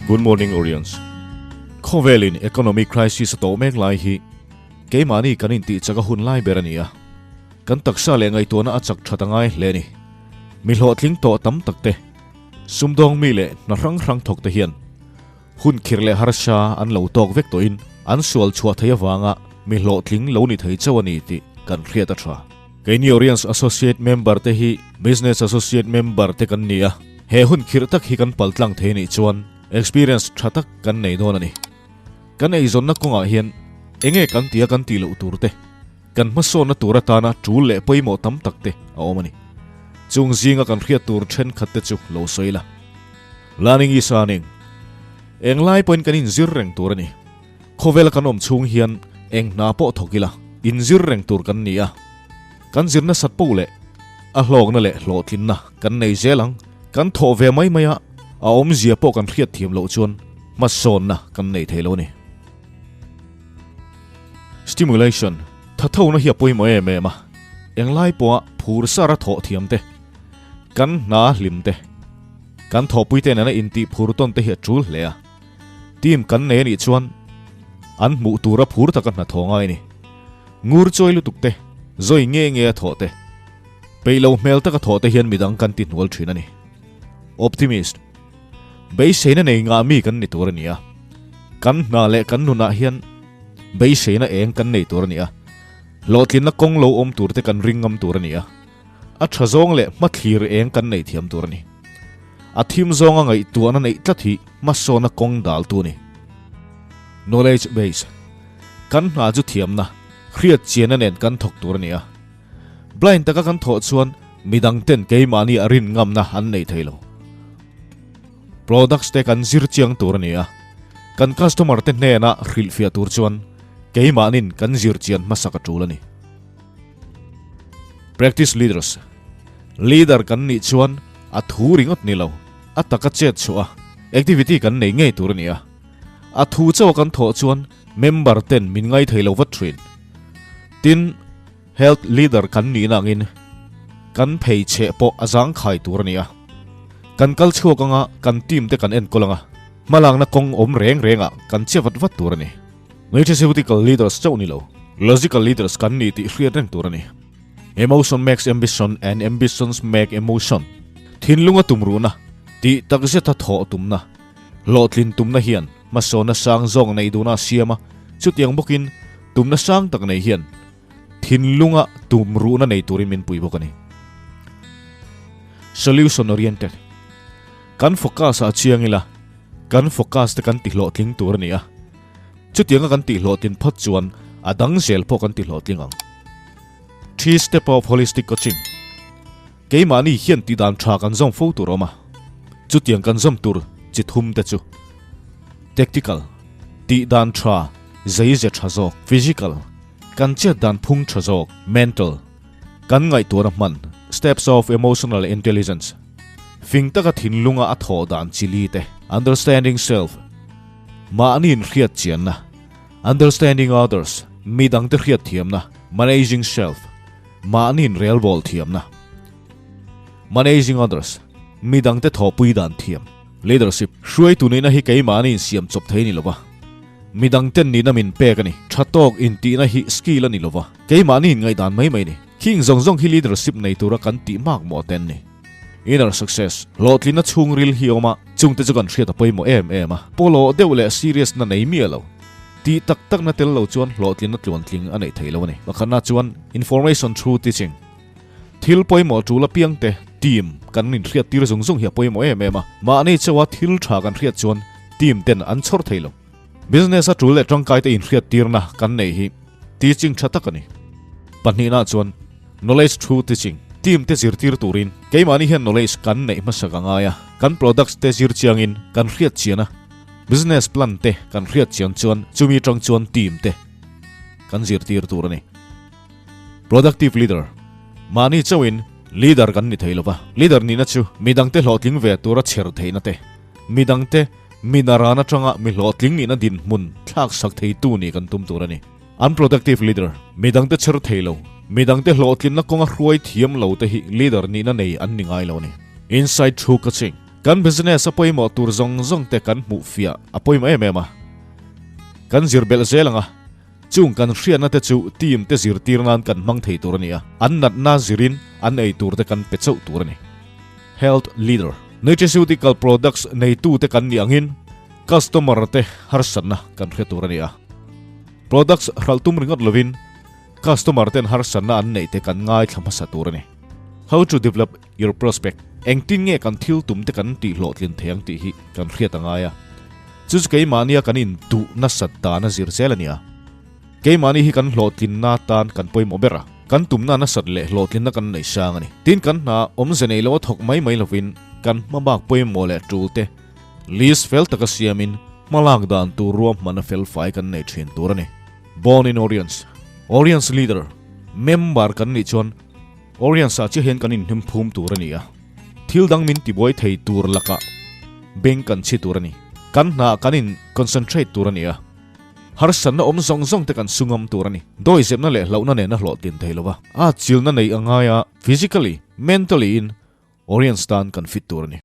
Good morning Orions. Khawvelin economy crisis a tawh mek lai hi keimahni kan intih chak a hun lai ber a ni a. Kan taksa leh ngaihtuahna a chak that a ngai hle a ni. Mi hlawhtling tawh tam tak te, sumdawng mi leh hna hrang hrang thawk te hian hun khirh leh harsa an lo tawk vek tawhin an sual chhuah thei avanga mi hlawhtling lo ni thei chauh a ni tih kan hriat a tha. Keini Orions Associate Member te hi Business Associate Member te kan ni a, he hun khirh tak hi kan paltlang thei nih chuan experience tha tak kan nei dawn a ni. Kan eizawnna kawngah hian enge kan tia kan tih loh tur te, kan hmasawnna tur atana tul leh pawimawh tam tak te a awm a ni. Chung zinga kan hriat tur thenkhat te chu lo sawi la. Learning is earning. Englai pawhin kan inzir reng tur a ni. Khawvela kan awm chhung hian eng hna pawh thawk ila, inzir reng tur kan ni a. Kan zir nasat poh leh a hlawkna leh hlawhtlinna kan nei zel ang. Kan thawh ve mai mai a, a awmzia pawh kan hriat thiam loh chuan hmasawnna kan nei thei lo a ni. Stimulation, Thathona hi a pawimawh em em a, englai pawha phur sara thawh thiam te, kan hna hlim te, kan thawhpuite nena intih phur tawn te hi a tul hle a. Team kan nei a nih chuan an hmuh tura phur taka hna thaw ngai a ni. Ngur chawi lutuk te, zawi nge nge a thawh te, peih lo hmel taka thawh te hian midang kan ti hnual thin a ni. Optimist, Beiseina nei ngah mi kan ni tur a ni a. Kan hna leh kan nunah hian beiseina eng kan nei tur a ni a. Hlawhtlinna kawng lo awm tur te kan ring ngam tur a ni a. A tha zawng leh hmathlir eng kan nei thiam tur a ni. A thim zawnga ngaihtuahna neih tlat hi hmasawna kawng daltu a ni. Knowledge base, Kan hna chu thiamna, hriat chianna nen kan thawk tur a ni a. Blind taka kan thawh chuan midang ten keimahni a rin ngamna an nei thei lo. Products te kan zir chiang tur a ni a, kan customer te hnena hrilhfiah tur chuan keimahnin kan zir chian hmasak a tul a ni. Practice leaders, Leader kan nih chuan a thu ringawt ni lo, a taka chet chhuah a, activity kan nei ngei tur a ni a. A thu chauh a kan thawh chuan member ten min ngaithei lo vat thin. Tin, health leader kan nihna angin kan phei chheh pawh a zangkhai tur a ni a. Kan kal chhuak anga kan team te kan enkawl anga, hmalakna kawng awm reng rengah kan che vat vat tur a ni. Nutraceutical leaders chauh ni lo, logical leaders kan ni tih hriat reng tur a ni. Emotion makes ambition and ambitions make emotion. Thinlunga tumruhna, tih takzeta thawh tumna, hlawhtlin tumna hian hmasawnna sang zawk neih duhna a siam a, chutiang bawkin tumna sang tak nei hian thinlunga tumruhna nei turin min pui bawk a ni. Solution oriented. Kan focus ah chiang ila, kan focus te kan tihlawhtling tur a ni a. Chutianga kan tihhlawhtlin phawt chuan a dang zel pawh kan tihhlawhtling ang. Three step of holistic coaching Keimahni hian tihdan tha kan zawm fo tur a awm a, chutiang kan zawm tur chi thum te chu, Tactical, tihdan tha, zeize tha zawk, Physical, kan chet dan phung tha zawk, Mental, kan ngaihtuahna hman, Steps of emotional intelligence, fing taka thinlunga a thawh dan chi li te, Understanding self, Mahni inhriat chianna, Understanding others, mi dangte hriat thiamna, Managing self, mahni inrelbawl thiamna, Managing others, mi dangte thawhpui dan thiam. Leadership, hruaitu nihna hi keimahni insiam chawp thei a ni lova, mi dangten nihna min pek a ni. Tha tawk intihna hi skill a ni lova, keimahni inngaihdan mai mai a ni. Khing zawng zawng hi leadership nei tura kan tih mak mawh te an ni. Inner success, hlawhtlinna chhungril hi awm a, chungte chu kan hriat a pawimawh em em a. Pawlawh deuh leh serious na nei miah lo. Tih tak tak na tel lo chuan hlawhtlinna tluantling a neih theih lo a ni. Pakhatna chuan information through teaching. Thil pawimawh tul apiangte team kan inhriat tir zung zung hi a pawimawh em em a. Mahni chauha thil tha kan hriat chuan team ten an chhawr thei lo. Business a tul leh tangkai te inhriat tirna kan neih hi teaching tha tak a ni. Pahnihna chuan Knowledge through teaching, Team te zirtir turin keimahni hian knowledge kan neih hmasak a ngai a, kan products te zir chiangin kan hriat chian a, business plan te kan hriat chian chuan chumi tang chuan team te kan zirtir tur a ni. Productive leader, Mahni chauhin leader kan ni thei lova, leader nihna chu midangte hlawhtling ve tura chher theihna te, midangte minaran atanga mi hlawhtling nihna dinhmun thlaksak theitu nih kan tum tur a ni. Unproductive leader, Midangte chher thei lo, midangte hlawhtlinna kawnga hruai thiam lo te hi leader nihna nei an ni ngai lo a ni. Inside through coaching. Kan business a pawimawh tur zawng zawng te kan hmuh fiah a pawimawh em em a. Kan zir belh zel ang a, chung kan hriatna te chu team te zirtir nan kan hmang thei tur a ni a, an natna zirin an ei tur te kan pe chauh tur a ni. Health Leader. Nutraceutical products neitu te kan nih angin customer te harsatna kan hre tur a ni a. Products hralh tum ringawt lovin customer ten harsatna an neih te kan ngaithla hmasa tur a ni. How to develop your prospect. Engtin nge kan thil tum te kan tih hlawhtlin thei ang tih hi kan hriat a ngai a. Chu chu keimahnia kan induh nasat dan a zir zel a nia. Keimahni hi kan hlawhtlinna tan kan pawimawh ber a, kan tumna nasat leh hlawhtlinna kan nei sang a ni. Tin kan hna awmze nei lo a thawk mai mai lovin kan hmabak pawimawh leh tul te list fel taka siamin hmalak dan tur ruahman a fel fai kan nei thin tur a ni. Born in Orients Orients Leader Member kan nih chuan Orients ah chiah hian kan inhnim phum tur a ni a, thil dang min tibuai thei tur lakah beng kan chhi tur a ni. Kan hnaah kan in concentrate tur a ni a, harsatna awm zawng zawng te kan sungam tur a ni. Dawizepna leh hlauhna nen a hlawhtlin thei lo va, a chilna neih a ngai a, physically, mentally in Orients tan kan fit tur a ni.